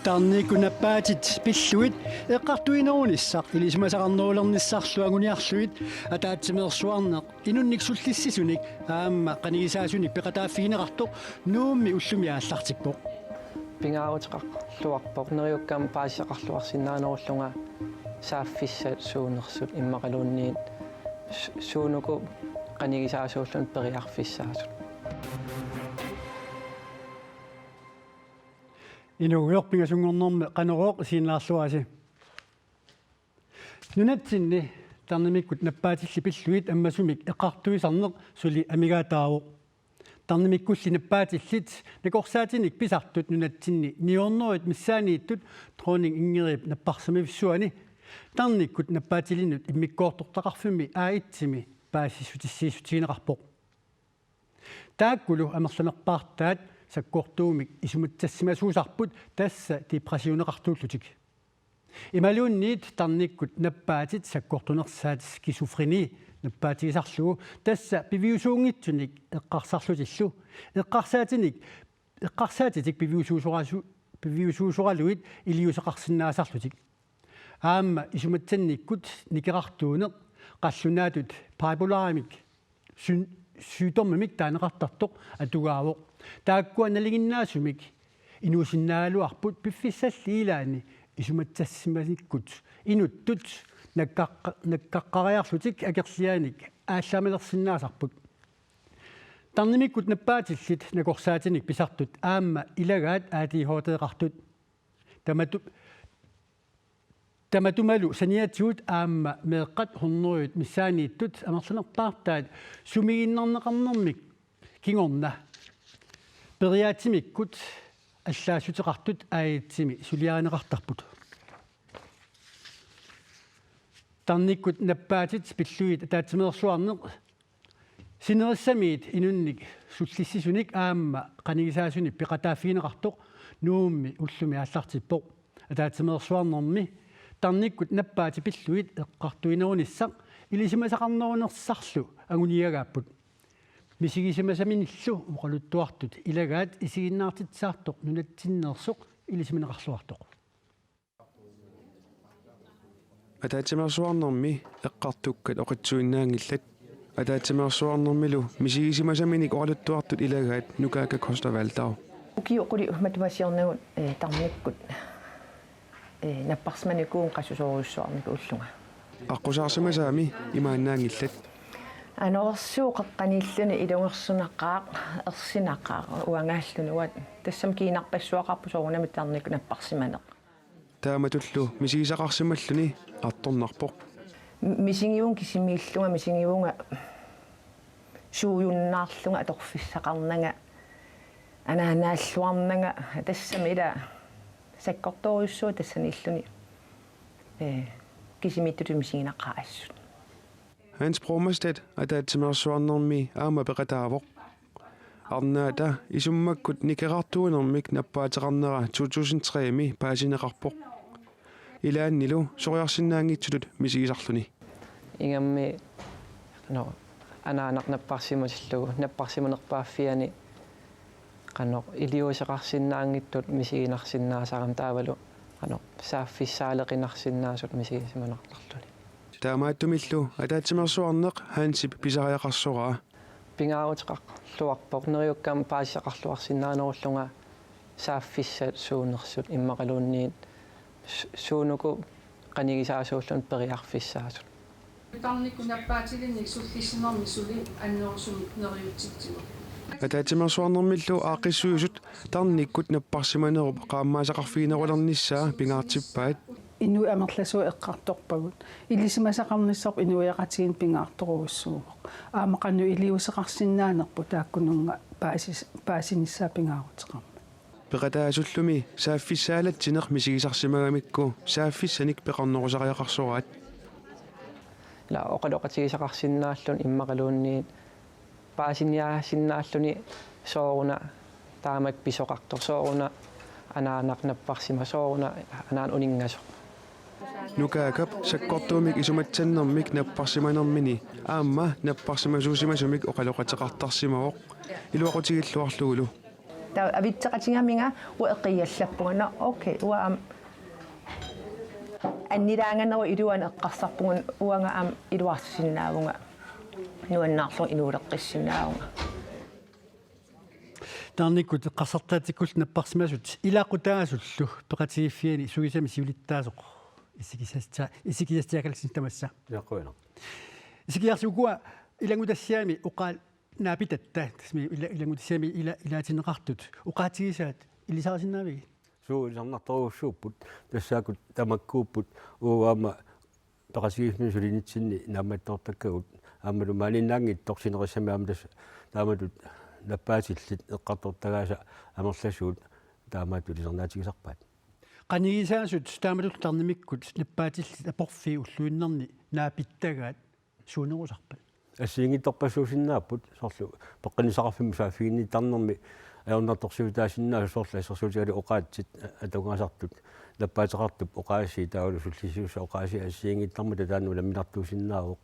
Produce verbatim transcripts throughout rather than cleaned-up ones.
Tarnikkut nappaatit pillugit eqqartuinerunissaq ilisimasaqarnerulernissarlu anguniarlugit ataatsimeersuarneq inunnik sullissisunik aamma qanigisaasunik peqataaffigineqartoq Nuummi ullumi aallartippoq. Pingaaruteqarluarpoq neriukkami paasisaqarluarsinnaanerullunga saaffissat suunersut immaqaluunniit su-, suunuku qanigisaasuulluni periarfissaasut. Inuugujoq, pingasunngornermi Qanorooq isiginnaarluarisi. Nunatsinni tarnimikkut nappaatillit pillugit ammasumik eqqartuisarneq suli amigaataavoq. Tarnimikkulli nappaatillit nakorsaatinik pisartut nunatsinni niuernerup missaaniittut Dronning Ingridip napparsimavissuani tarnikkut nappaatilinnut immikkoortortaqarfimmi A et-imi paasissutissiissutigineqarpoq. Taakkulu amerlanerpaartaat sakkortuumik isumatsassimasuusarput, tassa depressioneqartuullutik. Imaluunniit tarnikkut nappaatit sakkortunersaat skizofreni nappaatigisarlugu, tassa piviusuunngitsunik eqqarsarlutillu eqqarsaatinik, eqqarsaatitik piviusuusorasu-, piviusuusoralugit iliuuseqarsinnaasarlutik. Aamma isumatsannikkut nikerartuuneq qallunaatut bipolarimik syn-, sygdommimik taaneqartartoq atugaavoq. Taakkua nalinginnaasumik inuusinnaagaluarput piffissalli ilaanni isumatsassimanikkut inuttut nakkaqqa-, nakkaqqariarlutik akerlianik aallaamalersinnaasarput. Tarnimikkut nappaatillit nakorsaatinik pisartut aamma ilagaat A D H D-qartut. Tamatu-, tamatumalu saniatigut aamma meeqqat hundredet missaaniittut amerlanerpaartaat sumiginnarneqarnermik kingorna periaatsimikkut allaassuteqartut A et-imi suliarineqartarput. Tarnikkut nappaatit pillugit ataatsimeersuarneq sinerissamiit inunnik sullissisunik aamma qanigisaasunik peqataaffigineqartoq Nuummi ullumi aallartippoq. Ataatsimeersuarnermi tarnikkut nappaatit pillugit eqqartuinerunissaq ilisimasaqarnerunissarlu anguniagaapput. Misigisimasaminillu oqaluttuartut ilagaat isiginnaartitsiartoq nunatsinneersoq ilisimaneqarluartoq. Ataatsimeersuarnermi eqqartukkat oqitsuinnaanngillat. Ataatsimeersuarnermilu misigisimasaminik oqaluttuartut ilagaat Nukaaka Costa Waldau. Ukiut qulit matuma siornagut, eh, tarnikkut, eh, napparsimanikuuvunga qassusoorujussuarnikuullunga. Aqqusaarsimasaami imaannaanngillat. Anorersuut qeqqaniilluni ilungersunaqaaq, ersinaqaaq, uangaalluni uanga. Tassami kiinarpassuaqarpoq soorunami tarnikkut napparsimaneq. Taamatullu misigisaqarsimalluni artornarpoq. M-, misigivunga kisimiillunga, misigivunga suujunnaarlunga, atorfissaqarnanga, anaanaalluarnanga, tassami ila sakkortoorujussuaq tassaniilluni, eh, kisimiittutut misiginaqaaq assut. Hans Bromastedt ataatsimeersuarnermi aamma peqataavoq. Arnaata isummakkut nikerartuunermik nappaateqarnera to tusind tre-mi paasineqarpoq. Ilaannilu soriarsinnaanngitsutut misigisarluni. Ingammik, no, anaanaq napparsimatillugu, napparsimanerpaaffiani qanoq iliuuseqarsinnaanngitsut misiginarsinnaasarami taavalu qanoq saaffissaaleqinarsinnaasut misigisimanartarluni. Taamaattumillu ataatsimeersuarneq Hansip pisariaqarsoraa. Pingaaruteqarluarpoq neriukkami paasisaqarluarsinnaanerullunga saaffissat suunersut immaqaluunniit su-, suunuku qanigisaasuulluni periarfissaasut. Tarnikkut nappaatilinnik sullissinermi suli annerusumik neriutsitsivoq. Ataatsimeersuarnermillu aaqqissuisut tarnikkut napparsimanerup qaammaasaqarfiginerulernissaa pingaartippaat. Inuit amerlasuut eqqartorpagut. Ilisimasaqarnissarput inuiaqatigiinni pingaartorujussuuvoq. Aamma qanoq iliuuseqarsinnaanerput taakkununnga paasis-, paasinissaa pingaaruteqarmat. Peqataasullumi saaffissaalatsineq misigisarsimagamikku saaffissanik peqarnerusariaqarsoraat. Ila oqaloqatigisaqarsinnaalluni immaqaluunniit paasiniaasinnaalluni sooruna taamak pisoqartoq, sooruna anaanaq napparsimasoq, sooruna anaana uninngasoq. Nukaakap sakkortuumik isumatsannermik napparsimanermini aamma napparsimasuusimasumik oqaloqateqartarsimavoq iluaqutigilluarlugulu. Taava avitseqatigaminga uanga eqqiallappunga, nå, okay, uanga aamma annilaanganerup iluani eqqarsarpunga, uanga aamma iluarsisinnaavunga, nuannaarlunga inuuleqqissinnaavunga. Tarnikkut eqqarsartaatikkullu napparsimasut ilaqutaasullu peqatigiiffiani suisami siulittaasoq Isikisatia-, Isikisatia Karlsen tamassa. Ilaqquina. Isikiarsi, ukua ilanngutassiami oqaat naapitatta, tassami ila-, ilanngutassiami ila-, ilaatinneqartut oqaatigisaat ilisarisinnaavigit? Suu, ilisarnartorujussuupput, tassaakkut tamakkuupput, uagut aamma peqatigiiffiani sulinitsinni naammattoortakkagut, aammalu maaniinnaanngitsoq sinerissami aamma tassa taamatut nappaatillit eqqartortagaasa amerlasuut taamaattut ilisarnaatigisarpaat. Qanigisaasut taamatullu tarnimikkut nappaatillit aporfiit ulluinnarni naapittagaat suunerusarpat? Assigiinngitsorpassuusinnaapput, soorlu peqqinnissaqarfimmut saaffiginnittarnermi ajornartorsiutaasinnaasut, soorlu assersuutigalugu oqaatsit, atugasartut, nappaateqartup oqaasii taavalu sullissisussap oqaasii assigiinngittarmata taanna unamminartuusinnaavoq.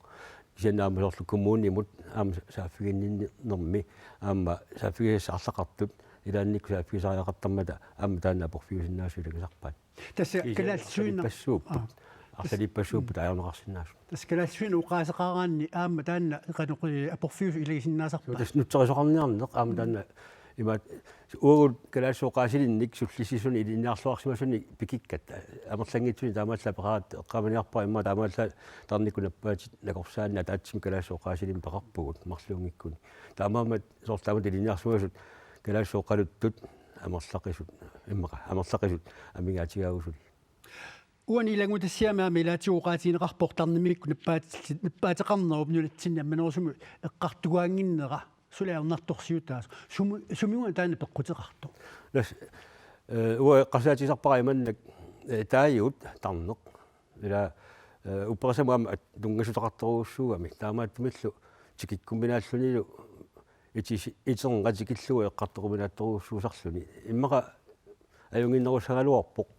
Kisianni aamma soorlu kommunimut aamma saaffiginninnermi aamma saaffigisassat arlaqartut ilaannikkut saaffigisariaqartarmata aamma taanna aporfiusinnaasut ilagisarpaat. Tassa Kiisa-, kalaallisuinnaq-, arlalippassuupput. Aa. Arlalippassuupput, mm, ajorneqarsinnaasut. Tassa kalaallisuinnaq oqaaseqaraanni aamma taanna qanoq, eh, aporfiusoq ilagisinnaasarpa? Suu, tassa nutserisoqarniarneq aamma taanna imaat, uagut kalaallisut oqaasilinnik sullissisuni ilinniarluarsimasunik pikikkatta amerlanngitsunik taamaallaat peqaratta eqqaamaniarpara, immaqa taamaallaat tarnikkut nappaatit nakorsaanni ataatsimik kalaallisut oqaasilinnik peqarpugut marluunngikkunik. Taamaammat soorlu taamatut ilinniarsimasut kalaallisut oqaluttut amerlaqisut, immaqa amerlaqisut amigaatigaagut suli. Uani ilanngutassiami aamma ilaatigut oqaatigineqarpoq tarnimikkut nappaatillit, nappaateqarnerup nunatsinni ammanerusumik eqqartugaannginnera suli ajornartorsiutaasoq. Sumi-, sumiuna taanna peqquteqartoq? Tassa, eh, uanga eqqarsaatigisarpara imannak, eh, taaguut tarneq. Ila, eh, upperisamut aamma at-, tunngassuteqartorujussuugami. Taamaattumillu tikikkuminaallunilu itis-, iternga tikillugu eqqartoruminaattorujussuusarluni. Immaqa ajunnginnerussagaluarpoq.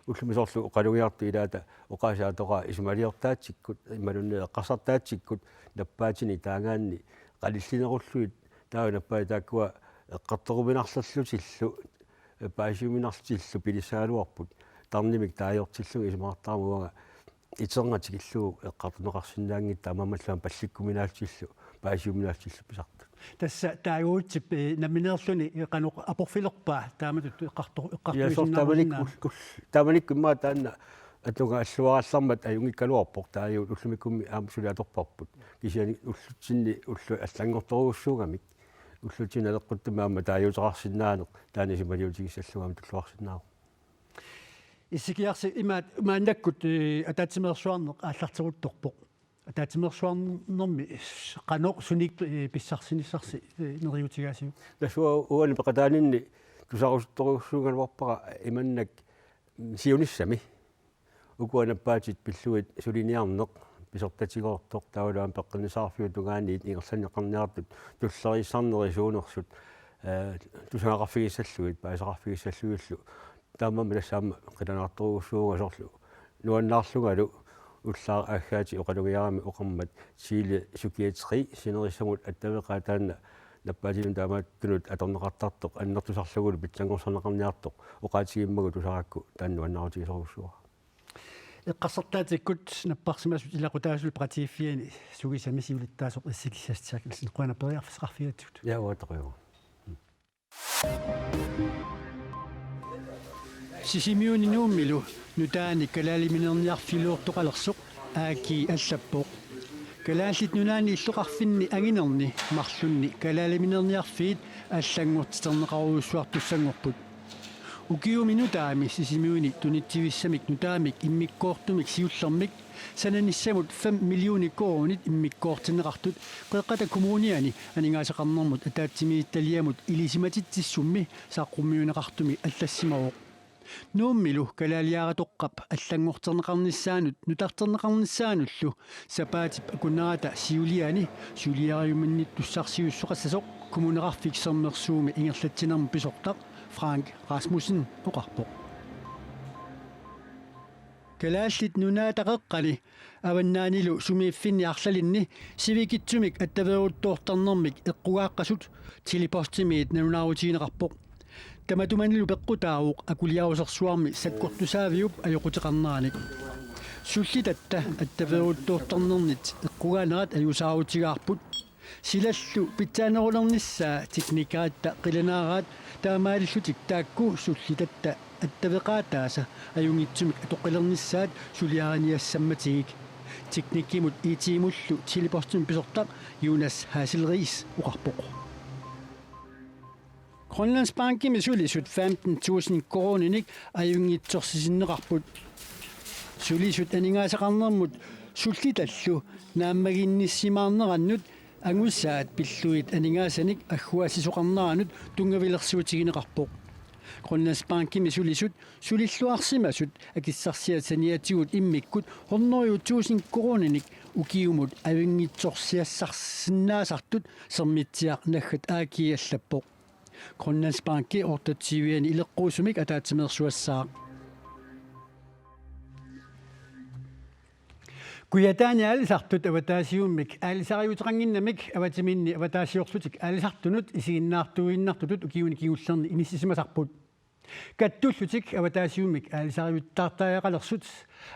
Ullumi soorlu oqalugiartut ilaata oqaaseq atoraa isumaliortaatsikkut, imaluunniit eqqarsartaatsikkut, nappaatinik taagaanni qalillinerullugit, taava nappaatit taakkua eqqartoruminarlerlutillu, paasiuminarlutillu pilissagaluarput, tarnimik taagortillugit isumaqartarama uanga iternga tikillugu eqqartorneqarsinnaanngitsoq taamaammallu aamma pallikkuminaallutillu paasiuminaallutillu pisartut. Tassa taaguutsip, eh, nammineerluni qanoq aporfilerpa taamatut eqqartor-, ja, soorlu taamanikkut eqqartuisinnaanngorsinnaa-? Ul-, ul-, taamanikkut immaqa taanna atuga alluarallarmat ajunngikkaluarpoq, taaguut ullumikkummi aamma suli atorparput. Kisianni ullutsinni ullut allanngortorujussuugamik. Ullutsinni naleqquttumi aamma taaguuteqarsinnaaneq taanna isumaliutigissallugu aamma tulluarsinnaavoq. Issikiarsi, imaat maannakkut, eh, ataatsimeersuarneq aallarteruttorpoq. Ataatsimeersuarnermi qanoq sunik, eh, pissarsinissarsi, eh, neriuutigaasiuk? Tassa uani peqataaninni tusarusuttorujussuugaluarpara imannak, mm, siunissami. Ukua nappaatit pillugit suliniarneq, pisortatigoortoq, taavalu aamma peqqinnissaqarfiup tungaaniit ingerlanneqarniartut tulleriissarnerisuunersut, eh, tusagaqarfigissallugit, paasisaqarfigissallugillu. Taamaammat tassa aamma qilanaartorujussuuvunga soorlu nuannaarlungalu ullaaq aaggaatik oqalugiarami oqarmat Chile Psykiatri sinerissamut attaveqaat, taanna nappaatinnut taamaattunut atorneqartartoq annertusarlugulu pitsanngorsarneqarniartoq oqaatigimmagu tusarakku taanna nuannaarutigisorujussuuara. Eqqarsartaatikkut napparsimasut ilaqutaasullu peqatigiiffiani suisami siulittaasoq Isikisas Terkelsen, qujanaq periarfissaqarfigigatsigut. Ja, uattaqajugu. Sisimiuni Nuummilu nutaanik kalaaliminerniarfiliortoqalersoq A G allappoq: Kalaallit Nunaanni illoqarfinni anginerni marlunni kalaaliminerniarfiit allanngortiterneqarujussuartussanngorput. Ukiumi nutaami Sisimiuni tunitsivissamik nutaamik immikkoortumik siullermik sananissamut fem millioner koruunit immikkoortinneqartut Qeqqata Kommuniani aningaasaqarnermut ataatsimiititaliamut ilisimatitsissummi saqqummiunneqartumi allassimavoq. Nuummilu kalaaliaratoqqap allanngorterneqarnissaanut nutarterneqarnissaanullu sapaatip akunnerata siuliani suliariuminnittussarsiussoqassasoq Kommuneqarfik Sermersuumi ingerlatsinermut pisortaq Frank Rasmussen oqarpoq. Kalaallit Nunaata qeqqani avannaanilu sumiiffinni arlalinni sivikitsumik attaveeruttoortarnermik eqqugaaqqasut Tele-Postimiit nalunaarutigineqarpoq. Tamatumanilu peqqutaavoq akuliarusersuarmi sakkortusaaviup ajoquteqarneranik. Sullitatta attaveeruttoortarnernit eqqugaanerat ajuusaarutigaarput. Silallu pitsaanerulernissaa teknikeritta qilanaaraat taamaalillutik taakku sullitatta attaveqaataasa ajunngitsumik atoqqilernissaat suliariniassammatigik. Teknikkimut I T-mullu Tele-Postimi pisortaq Jonas Hasselriis oqarpoq. Grønlandsbankimi sulisut femten tusind koruuninik ajunngitsorsisinneqarput. Sulisut aningaasaqarnermut sullitallu naammaginnissimaarnerannut angusaat pillugit aningaasanik agguaassisoqarneranut tunngavilersuutigineqarpoq. Grønlandsbankimi sulisut sulilluarsimasut akissarsiat saniatigut immikkut hundrede tusind koruuninik ukiumut ajunngitsorsiassarsinnaasartut Sermitsiaq naggat A G allappoq. Grønlandsbanki otteogtyve-ani ileqquusumik ataatsimeersuassaaq. Kujataani aalisartut avataasiummik aalisariuteqannginnamik avatiminni avataasiorlutik aalisartunut isiginnaartuinnartutut ukiuni kingullerni inissisimasarput. Kattullutik avataasiummik aalisariuttaartariaqalersut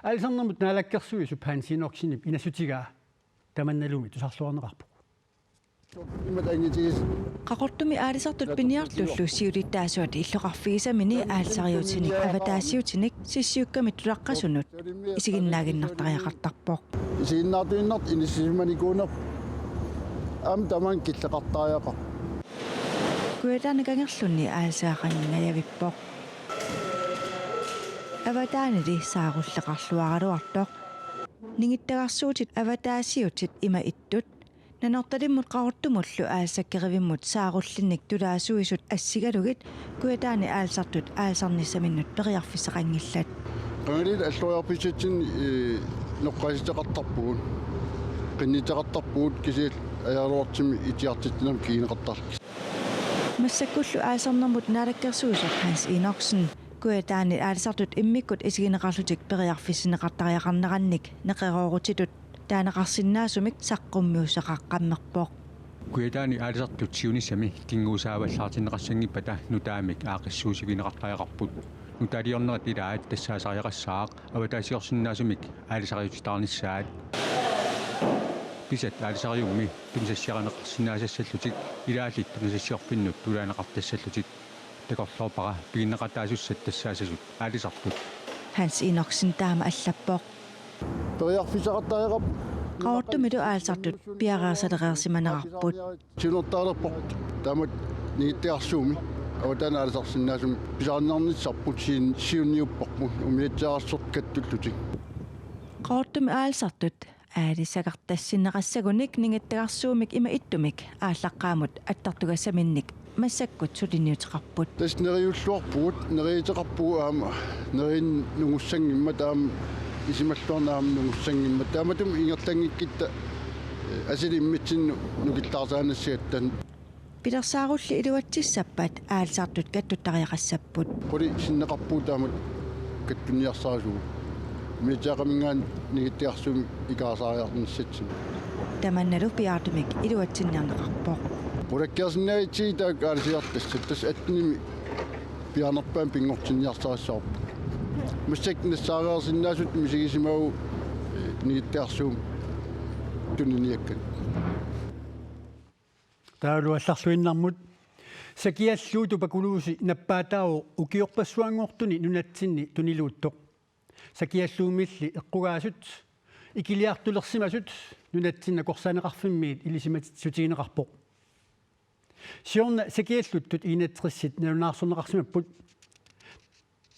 Aalisarnermut Naalakkersuisup Hans Enoksenip inassutigaa tamannalumi tusarluarneqarpoq. Qaqortumi aalisartut piniartullu siulittaasuat illoqarfigisamini aalisariutinik avataasiutinik sissiukkamik tulaqqasunut isiginnaaginnartariaqartarpoq. Isiginnaartuinnartut inissisimanikuuneq aamma tamaani killeqartariaqarpoq. Kujataani kangerlunni aalisagaqanngingajavippoq. Avataanili saarulleqarluaraluartoq. Ningittagarsuutit avataasiutit ima ittut. Nanortalimmut Qaqortumullu aalisakkerivimmut saarullinnik tulaasuisut assigalugit Kujataani aalisartut aalisarnissaminnut periarfissaqanngillat. Qangali alloriarfissatsinni, ee, noqqaasitseqartarpugut. Qinnitseqartarpugut kisianni ajoraluartumik itigartitsinermik kigineqartarlutik. Massakkullu Aalisarnermut Naalakkersuisoq Hans Enoksen Kujataani aalisartut immikkut isigineqarlutik periarfissinneqartariaqarnerannik neqeroorutitut taaneqarsinnaasumik saqqummiussaqaqqammerpoq. Kujataani aalisartut siunissami kinguusaavallaartinneqassanngippata nutaamik aaqqissuussivigineqartariaqarput. Nutaaliornerit ilaat tassaasariaqassaaq avataasiorsinnaasumik aalisariutitaarnissaat. Pisat aalisariummik tunisassiarineqarsinnaasassallutik ilaallit tunisassiorfinnut tulaaneqartassallutik. Takorloorpara piginneqataasussat tassaasasut aalisartut. Hans Enoksen taama allappoq. Periarfissaqartariaqarpoq. Qaqortumilu aalisartut piareersalereersimanerarput. Siunertaralerpoq taamatut ningittagarsuummi. Avataani aalisarsinnaasumik pisariinnarnissarput siin siunniupparput umiatsiaararsortut kattullutik. Qaqortumi aalisartut aalisagartassinneqassagunik ningittagarsuummik ima ittumik aallaqqaammut attartugassaminnik massakkut suliniuteqarput. Tassa neriulluarpugut, neriuteqarpugut aamma neriinneq nungussanngimmat aamma isumalluarneq aamma nungussanngimmat. Taamatut ingerlanngikkitta, ee, asuli immitsinnut nukillaarsaannassagatta. Pilersaarulli iluatsissappat aalisartut kattuttariaqassapput. Qulit sinneqarpugut taamatut kattunniarsarisugut. Umiatsiaqaminngaanniit ningittagarsuummi ikaarsaariarnissatsinnik. Tamannalu piaartumik iluatsinniarneqarpoq. Qulakkeersinnaavitsigit taakku aalisariartassat tassa attenimi piaarnerpaamik pinngortinniarsarissavarput. Massakkut nassaareersinnaasut misigisimavagut, ee, ningittagarsuummi tuniniakkat. Taavalu allarluinnarmut. Sakialluup tuberkulose nappaataavoq ukiorpassuanngortuni nunatsinni tuniluuttoq. Sakialluummilli eqqugaasut ikiliartulersimasut nunatsinni akorsaaneqarfimmiit ilisimatitsissutigineqarpoq. Siorna sakialluttut enogtresit nalunaarsorneqarsimapput.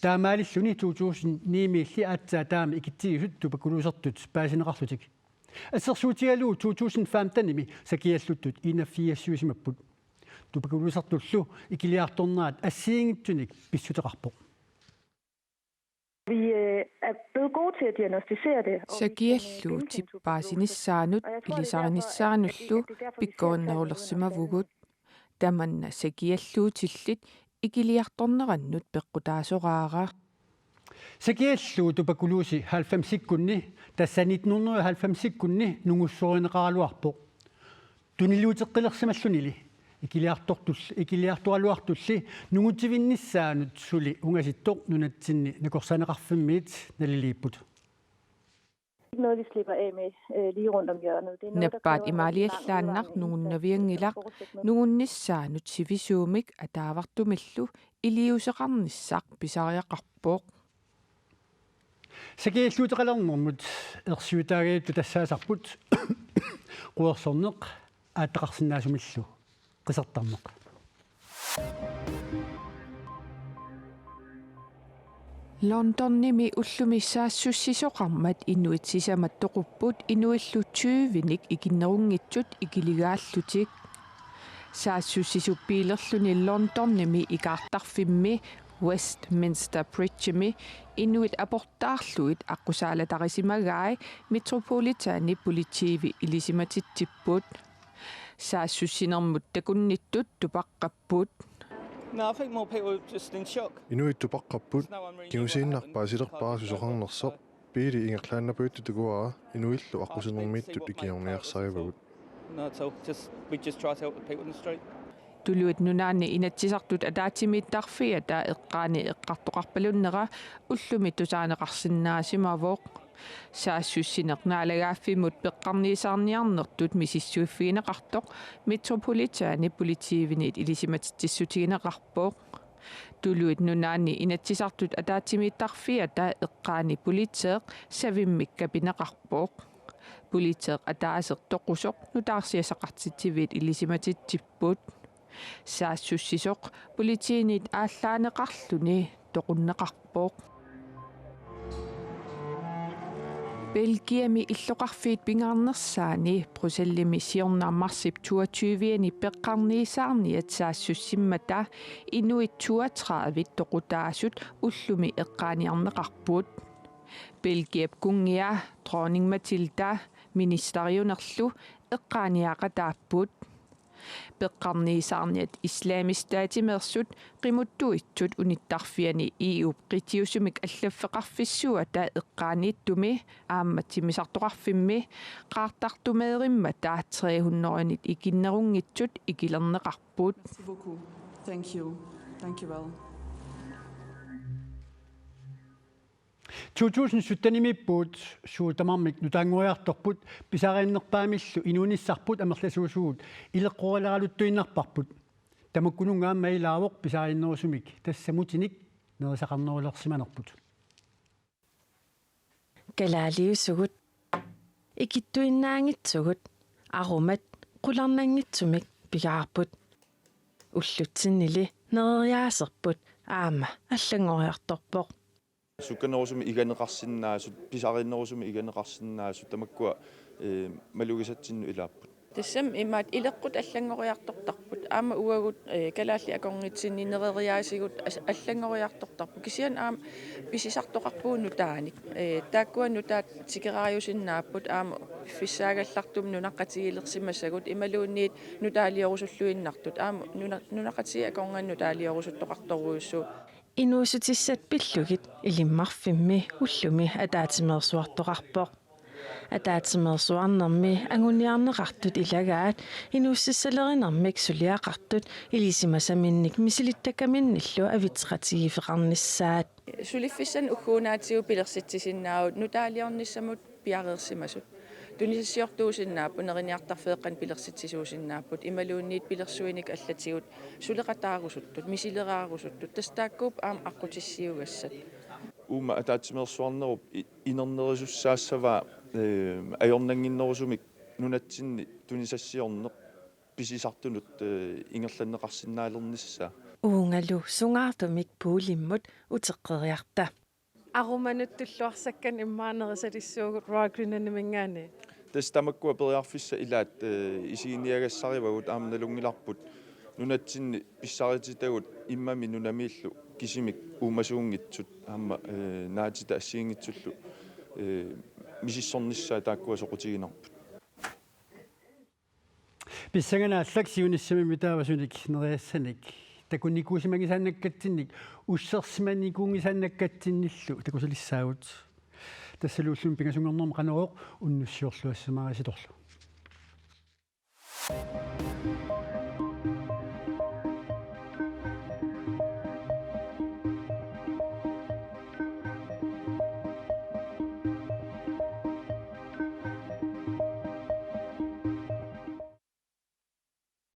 Taamaalilluni to tusind ni-miilli aatsaat taama ikitsigisut tuberkulosertut paasineqarlutik. Assersuutigalugu to tusind femten-imi sakialluttut enogfirsiusimapput. Tuberkulosertullu ikiliartornerat assigiinngitsunik pissuteqarpoq. Vi øh, er blevet gode til at diagnostisere det. Og vi kan, øh, genkende tuberkulose. Sakialluutip paasinissaanut ilisarinissaanullu pikkorinnerulersimavugut. Tamanna sakialluutillit ikiliartornerannut peqqutaasoraara. Sakiallu tuberkulose halvfemsikkunni, tassa nitten hundrede og halvfemsikkunni nungussorineqaraluarpoq. Tunilluuteqqilersimallunili ikiliartortul-, ikiliartoraluartulli nungutsivinnissaanut suli ungasittoq nunatsinni nakorsaaneqarfimmiit naliliipput. Ikke noget, vi slipper af med øh, lige rundt om hjørnet. Det er noget, der Nappaat kræver en rigtig lang imaaliallaannaq udredning, nungunnavianngilaq, øh, for at fortsætte med nungunnissaanut sivisuumik ataavartumillu iliuuseqarnissaq pisariaqarpoq. Sakialluuteqalernermut ersiutaagajuttu tassaasarput quersorneq aattaqarsinnaasumillu qisartarneq. Londonimi ullumi saassussisoqarmat inuit sisamat toqupput inuillu tyvenik ikinnerunngitsut ikiligaallutik. Saassussisup biilerluni Londonimi ikaartarfimmi Westminster Bridgemi inuit aportaarlugit aqqusaalatarisimagai Metropolitani politiivi ilisimatitsipput. Saassussinermut takunnittut tupaqqapput. No, I think more people are just in shock. Inuit tupaqqapput, There's no one really knew what kingusiinnarpaa happened. silerpaa susoqarnersoq, biili ingerlaannapuittut takuara, inuillu aqqusinermiittut ikiorniarsarivagut. No, at all. Just, we just try to help the people in the street. Tuluit Nunaanni Inatsisartut ataatsimiittarfiata eqqaani eqqartoqarpalunnera ullumi tusaaneqarsinnaasimavoq. Saassussineq naalagaaffimmut peqqarniisaarniarnertut misissuiffigineqartoq Metropolitani politiivinit ilisimatitsissutigineqarpoq. Tuluit Nunaanni Inatsisartut ataatsimiittarfiata eqqaani politeeq savimmik kapineqarpoq. Politeeq ataaseq toqusoq nutaarsiassaqartitsiviit ilisimatitsipput. Saassussisoq politiinit aallaaneqarluni toqunneqarpoq. Belgiami illoqarfiit pingaarnersaanni Bruxellesimi siorna marsip toogtyve-ani peqqarniisaarniat saassussimmata inuit toogtredive toqutaasut ullumi eqqaaniarneqarput. Belgiap kunngia, dronning Matilda, ministeriunerlu eqqaaniaqataapput. Peqqarniisaarniat Islamisk Statimeersut qimuttuitsut unittarfiani E U-p qitiusumik allaffeqarfissuata eqqaaniittumi aamma timmisartoqarfimmi qaartartumeerimmata tre hundrede-nit ikinnerunngitsut ikilerneqarput. Merci beaucoup. Thank you. Thank you well. To tusind sytten-imiippugut suut tamarmik nutaanngoriartorput pisariinnerpaamillu inuunissarput amerlasuusugut ileqqorileraluttuinnarparput. Tamakkununnga aamma ilaavoq pisariinnerusumik tassa mutinik nerisaqarnerulersimanerput. Kalaaliusugut, ikittuinnaanngitsugut, arumat qularnanngitsumik pigaarput. Ullutsinnili nereriaaserput aamma allanngoriartorpoq. Sukkanerusumik iganeqarsinnaasut, pisariinnerusumik iganeqarsinnaasut, tamakkua eh, malugisatsinnut ilaapput. Tassami imaat ileqqut allanngoriartortarput. Aamma uagut eh, kalaallit akornatsinni nereriaasigut as-, allanngoriartortarput. Kisianni aamma pisisartoqarpugut nutaanik. Eh, taakkua nutaat tikeraajusinnaapput aamma piffissaagallartumik nunaqqatigilersimasagut imaluunniit nutaaliorusulluinnartut. Aamma nuna-, nunaqqatigiit akornanni nutaaliorusuttooqartorujussuupput. Inuussutissat pillugit Ilimmarfimmi ullumi ataatsimeersuartoqarpoq. Ataatsimeersuarnermi anguniarneqartut ilagaat inuussutissaliinermik suliaqartut ilisimasaminnik misilittakkaminnillu avitseqatigiiffeqarnissaat. Suliffissanik ugguunaatigut pilersitsisinnaavugut nutaaliornissamut piareersimasut. Tunisassiortuusinnaapput, neriniartarfeeqqanik pilersitsisuusinnaapput, imaluunniit pilersuinik allatigut suleqataarusuttut, misileraarusuttut, tassa taakkuupput aamma aqqutissiugassat. Uuma ataatsimeersuarnerup i-, inernerisussaassavaa eh, ajornannginnerusumik nunatsinni tunisassiorneq pisisartunut eh, ingerlanneqarsinnaalernissaa. Uungalu sungaartumik puulimmut uteqqeriarta. Arumanut tulluarsakkanik immaqa nerisalissuugut Royal Greenlandiminngaanniit. Tassa tamakkua periarfissat ilaat eh, isiginiagassarivagut aamma nalunngilarput nunatsinni pissarititagut immami nunamiillu kisimik uumasuunngitsut aamma eh, naatitat assigiinngitsullu eh, misissornissaat taakkua soqutiginarput. Pissanganaq allak siunissami taava sunik neriassanik takunikuusimagisaannakkatsinnik ussersimanikuunngisaannakkatsinnillu takusilissaagut. Tassalu ullumi pingasunngornermi Qanorooq unnussiorluassimaarisi atorlugu.